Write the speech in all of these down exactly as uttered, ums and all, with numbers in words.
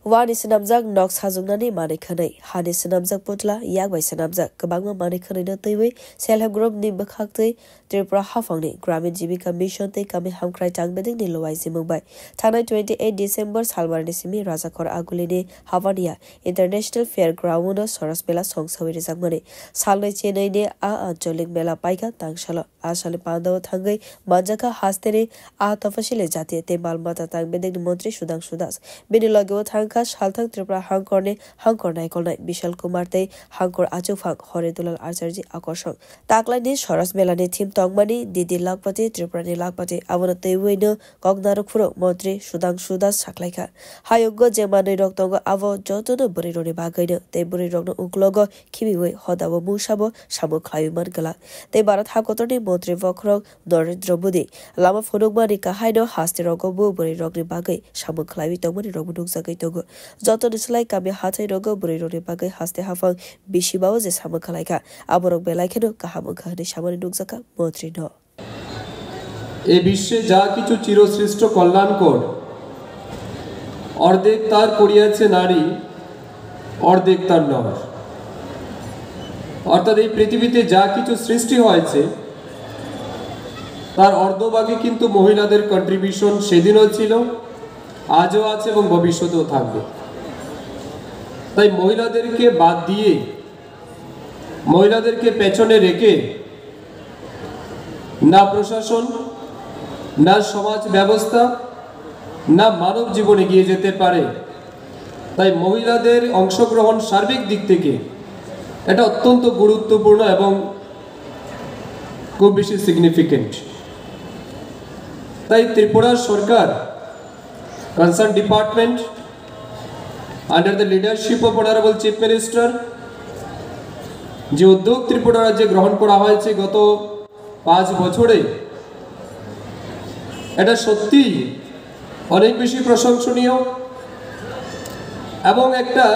Wani swnamjak nok sajwknani manwi khwnwi, hani swnamjak putla, yak bai swnamjak kwbangma manwi khwnwino twiwi self help group ni bwkhaktwi Tripura haphangni Gramin Jibika Mission tei kami hamkrai tangbedekni luai jimung bai thangnai twenty eight December salmarni simi Rajakhor Agulini Havania International Fair Ground-o Soros Mela songsawi rijakmani salnwi chenwi ni a ancholik mela paikha tangsalo. A salni pandao thangwi manjakha hasteni a topasili jati tei mal mata tangbedekni montri Sudhangshu Das. Bini logeo thangkha salthang Tripura hangkorni hangkor naikolnai Bishal Kumar tei hangkor achukphang Hore Dulal Acharya Akorsong. Taklaini Soros Melani theme tongmani Didi Lakhpati, Tripurani Lakhpati. Abono twiwino kok narwk phuru montri Sudhangshu Das saklaikha. Hayungo je manwirok tongo abo jotono bwrwirokni bagwino tei bwrwirokno uklogo khibiwi hodao mungsabo samung khlaiwi man glak. Tei Bharat hakotorni montri bokhorok Narendra Modi lama phunukmani kahaino hasterogo bo bwrwirokni bagwi samung khlaiwi tongmani rokbo nukjagwi tongo. Jotoni slai kami hathairogo bwrwirokni bagwi haste haphang bisi bao je samung khlaikha, aborok belai kheno kaham wngkha hwnwi samani nukjakha montrino. এ বিশ্বে যা কিছু চিরশ্রেষ্ঠ কল্যাণকর, অর্ধেক তার করিয়াছে নারী, অর্ধেক তার নর। অর্থাৎ এই পৃথিবীতে যা কিছু সৃষ্টি হয়েছে, তার অর্ধভাগে কিন্তু মহিলাদের কন্ট্রিবিউশন সেদিনও ছিল, আজও আছে এবং ভবিষ্যতেও থাকবে। তাই মহিলাদেরকে বাদ দিয়ে, মহিলাদেরকে পেছনে রেখে না প্রশাসন, না সমাজ ব্যবস্থা, না মানব জীবন এগিয়ে যেতে পারে। তাই মহিলাদের অংশগ্রহণ সার্বিক দিক থেকে এটা অত্যন্ত গুরুত্বপূর্ণ এবং খুব বেশি সিগনিফিকেন্ট। তাই ত্রিপুরা সরকার, concern department, under the leadership of Honorable Chief Minister, যে উদ্যোগ ত্রিপুরা রাজ্যে গ্রহণ করা হয়েছে গত পাঁচ বছরে, এটা সত্যি অনেক বেশি প্রশংসনীয় এবং একটা,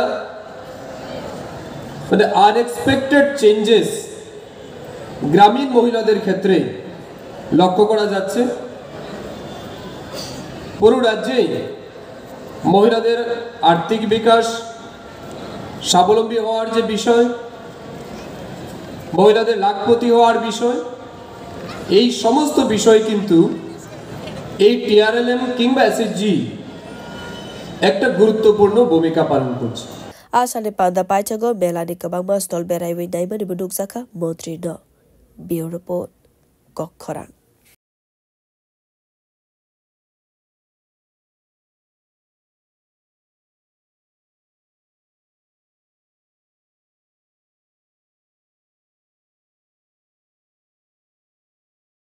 মানে, আনএক্সপেক্টেড চেঞ্জেস গ্রামীণ মহিলাদের ক্ষেত্রে লক্ষ্য করা যাচ্ছে। পুরো রাজ্যেই মহিলাদের আর্থিক বিকাশ, স্বাবলম্বী হওয়ার যে বিষয়, মহিলাদের লাখপতি হওয়ার বিষয়, এই সমস্ত বিষয় কিন্তু এই টিআরএলএম কিংবা এসএইচজি একটা গুরুত্বপূর্ণ ভূমিকা পালন করছে। A salni panda paichago melani kwbangma stall beraiwi naimani bo nukjakha montrino. Bureau Report, Kokkhorang.